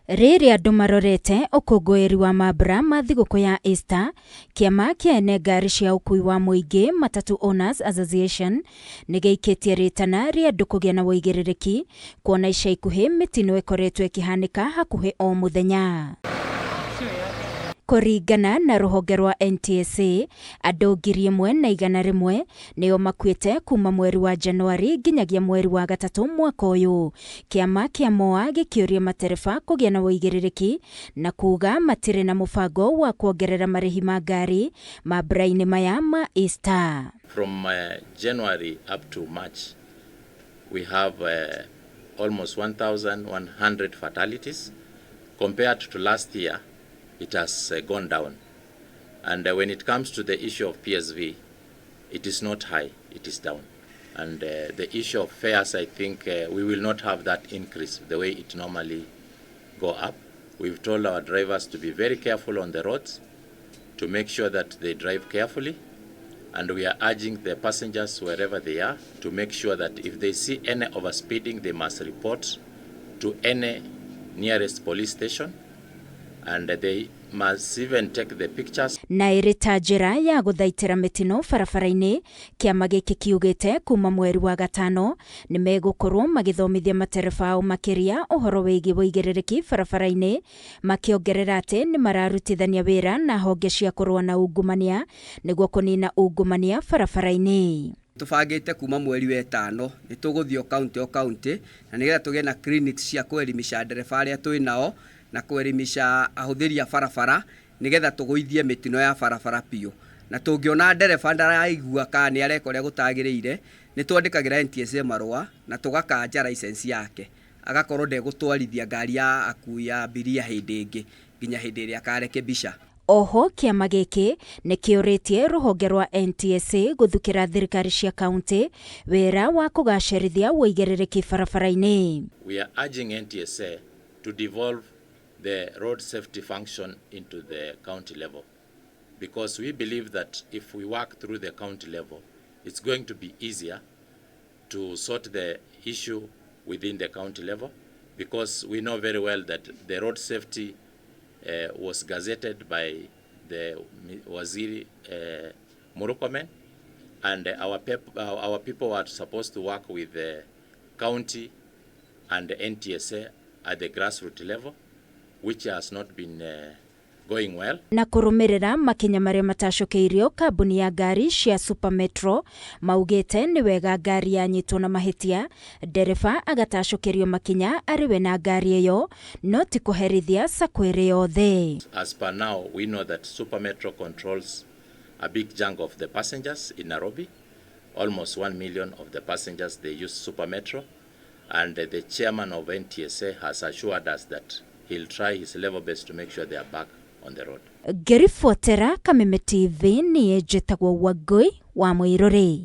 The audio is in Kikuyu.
Rĩrĩa andũ marorete ũkũngũĩri wa mambura ma thigũkũ ya Easter, kĩama kĩa ene ngari cia ũkui wa mũingĩ Matatu Owners Association nĩ gĩikĩtie rĩtana rĩa andũ kũgĩa na ũigĩrĩrĩki kuona ica ikuhĩ mĩtino ĩkoretwo ĩkĩhanĩka hakuhĩ o mũthenya. Kũringana na rũhonge rwa NTSA, andũ 1,100 nĩo makuĩte kuma mweri wa Januari nginyagia mweri wa gatatũ mwaka ũyũ. Kĩama kĩa MOA gĩkĩũria matereba kũgĩa na ũigĩrĩrĩki na kuga matirĩ na mũbango wa kuongerera marĩhi ma ngari mambura-inĩ maya ma Easter. From January up to March, we have almost 1,100 fatalities. Compared to last year, it has gone down. And when it comes to the issue of PSV, it is not high, it is down. And the issue of fares, I think we will not have that increase the way it normally go up. We've told our drivers to be very careful on the roads, to make sure that they drive carefully. And we are urging the passengers wherever they are to make sure that if they see any overspeeding, they must report to any nearest police station, and they must even take the pictures. Na ĩrĩ ta njĩra ya gũthaitĩra mĩtino barabara-inĩ, kĩama gĩkĩ kiugĩte kuma mweri wa gatano nĩ megũkorwo magĩthomithia matereba ao makĩria ũhoro wĩgiĩ ũigĩrĩrĩki barabara-inĩ, makĩongerera atĩ nĩ mararutithania wĩra na honge cia kũrũa na ungumania nĩguo kũnina ungumania barabara-inĩ. Tũbangĩte kuma mweri wa ĩtano nĩ tũgũthiĩ o kaunti o kaunti na nĩgetha tũgĩe na clinics cia kũelimisha ndereba arĩa twĩ nao na kũelimisha ahũthĩri a barabara nĩgetha tũgũithie mĩtino ya barabara biũ. Na tũngĩona ndereba ndaraigua kana nĩ areka ũrĩa gũtagĩrĩire, nĩ twandĩkagĩra NTSA marũa na tũgakanja license yake, agakorwo ndegũtwarithia ngari ya akui a abiria hĩndĩ ĩngĩ nginya hĩndĩ ĩrĩa akarekebisha. Oho kĩama gĩkĩ nĩ kĩũrĩtie rũhonge rwa NTSA gũthukĩra thirikari cia kaunti wĩra wa kũgacĩrithia ũigĩrĩrĩki barabara-inĩ. We are urging NTSA to devolve the road safety function into the county level, because we believe that if we work through the county level, it's going to be easier to sort the issue within the county level, because we know very well that the road safety was gazetted by the Waziri Murkomen, and our people are supposed to work with the county and the NTSA at the grassroots level, which has not been going well. Na kũrũmĩrĩra makinya marĩa matacũkĩirio kambuni ya ngari cia Super Metro maugĩte nĩ wega ngari yanyitwo na mahĩtia ndereba agatacũkĩrio makinya arĩ we na ngari ĩyo no ti kũherithia sacco ĩrĩ yothe. As per now, we know that Super Metro controls a big chunk of the passengers in Nairobi. Almost 1 million of the passengers, they use Super Metro, and the chairman of NTSA has assured us that he'll try his level best to make sure they are back on the road. Ngĩribotera Kameme TV niĩ njĩtagwo Wangũi wa Mũirũrĩ.